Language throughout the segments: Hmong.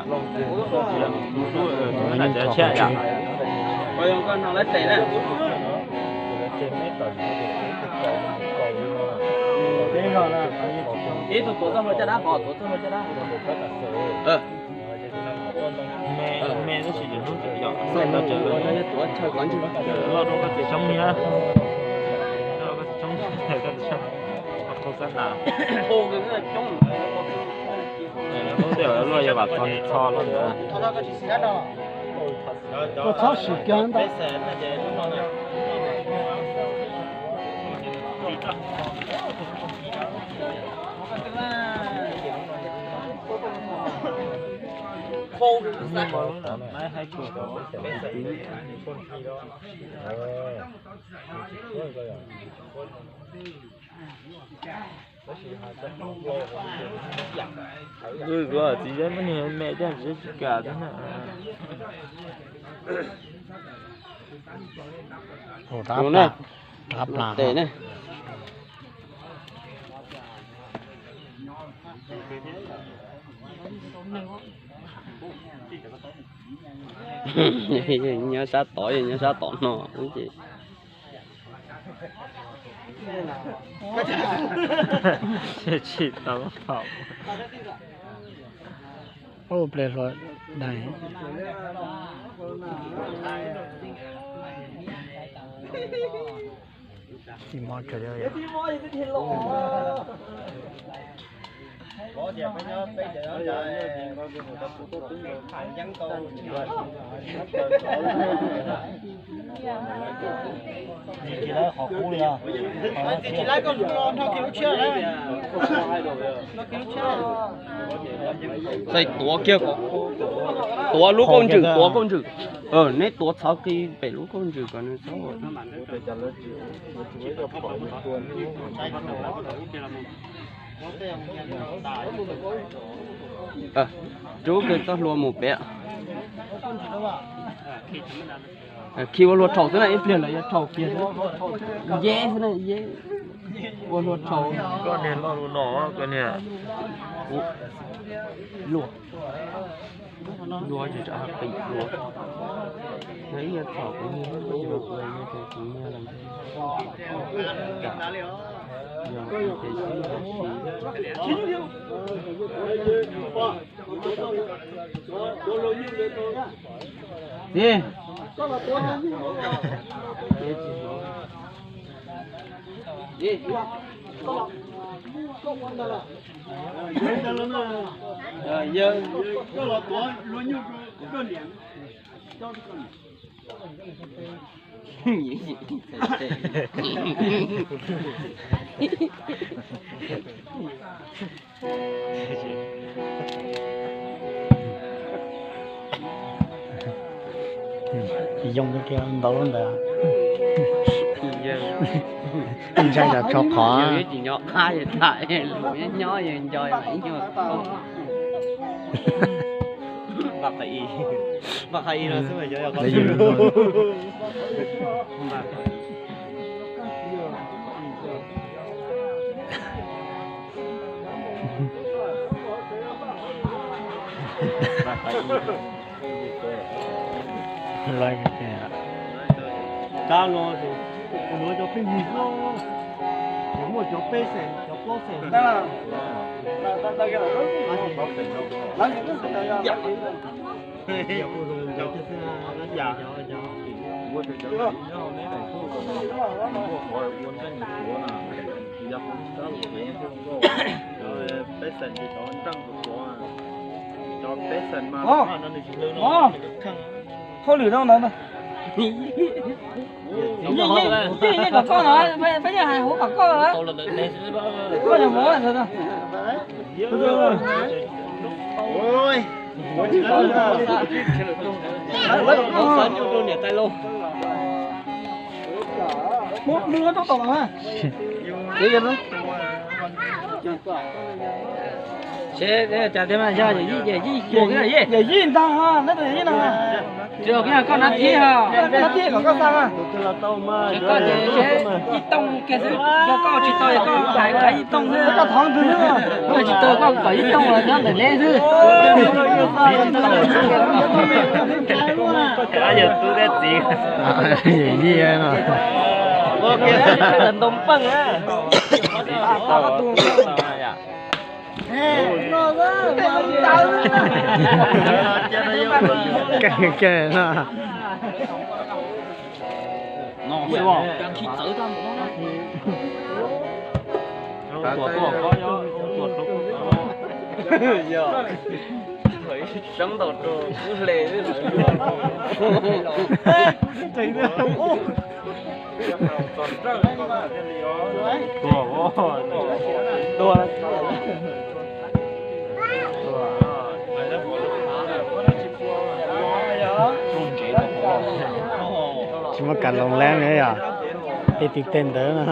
Ib tug tuav txoj hlua caj dab, pov tuav txoj hlua caj dab. Me tab sis yog hnub twg yog tuav chaw qhov ntsis loj rau koj txiv tsoob niab, koj txiv tsoob, koj txiv tsoob, qhov xab nas. Lub tej luaj yog vam txog txho luaj ntawd. Koj txhob sim kiag ntag. Txiv yawg muab niag me coj tsis kam thiab na. Tes ne. Nyob sab tod, nyob sab tom no ces. Tsis tau. Ub, ple hluas daig. Tsis mob tshaj. Txais tuav kiag kom, tuav lub kauj ntswg, tuav kauj ntswg. Neb tuav txhov qi pem lub kauj ntswg kom nws txhob. Rub kiag txoj hlua mus pem. Khi ua hlua rhaum xwb na, ib pliag lawv yuav rhaum kiag xwb. Yeb xwb na, yeb. Ua hlua rhaum. Koj niag loj lub no, koj niag. Luag. Luag tsis tsam qis luag. Yog ib yam txhaum kuv niag, yog kuv niag ces kuv niag los. Yog ces sib hlub siv. Txiv. Yoo kiag ntau lub ntawd. Ntshai tsam tso qhov. Tsis nyob qab tham, nyob nyob nco ib nyuag. Npaj qhov ib, npaj qhov ib no xwb mas xyov yog qhov twg. Kab no ces kuv yuav cov pheej yig xwb, ces muaj cov peb xees cov plaub xees. Hauj lwm no ntawd. Yeej kom koj no, peb yeej hais huv kom koj. Koj yog mus. Mus rau tom los. Seb cas tiag mas yog yawm yij, yawm yij, yawm yij ntag, neb tus yawm yij no. Tsis yog koj nab thib ho. Nab thib kom koj xa. Koj ces seb ib tooj kiag xwb, yog koj tsis tau, yog koj hais kom ib tooj xwb. Koj thov ntwg xwb, koj tsis tau koj kom ib tooj los nyob ntawm neb xwb. Yawm yij no. Ntoo peej na. Keej keej no. Tsis muaj kas loos leeb li yom, ib tiv teg ntawd no.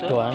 Tuam.